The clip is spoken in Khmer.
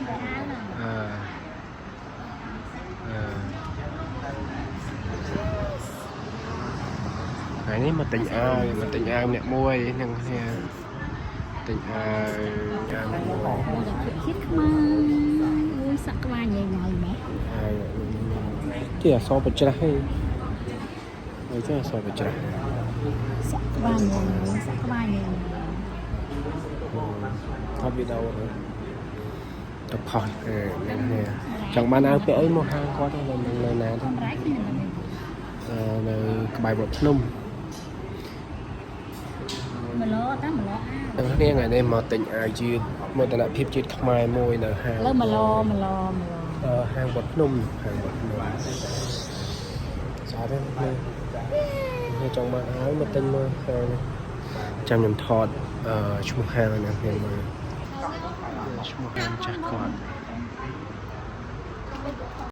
អឺអឺថ្ងៃនេះមកទិញអាវមកទិញអាវម្នាក់មួយនឹងគ្នាទិញអាវអាវម្នាក់មួយ ជាតិខ្មែរអូយសក់ក្បាលញ៉ៃញ៉ៃម៉េច អាវជាអសរបច្រាស់ហីហើយចេះអសរបច្រាស់ សក់ក្បាលញ៉ៃញ៉ៃសក់ក្បាលញ៉ៃញ៉ៃ ថតវីដេអូទៅទៅផុសអឺនេះចង់បានអាវពាក់អីមកហាងគាត់ទៅនៅនៅណាទៅ បំរៃគ្នាមិន អឺនៅក្បែរវត្តភ្នំ មឡតាមមឡអា ទាំងគ្នាថ្ងៃនេះមកទិញអាវយឺតមោទនភាពជាតិខ្មែរមួយនៅហាង លើមឡមឡមឡ អឺហាងវត្តភ្នំហាងវត្តភ្នំស្អាតទេនេះនេះចង់បានអាវមកទិញមកហាងនេះចាំខ្ញុំថតអឺឈ្មោះហាងឲ្យអ្នកគ្នាមើលឈ្មោះហាងចាស់គាត់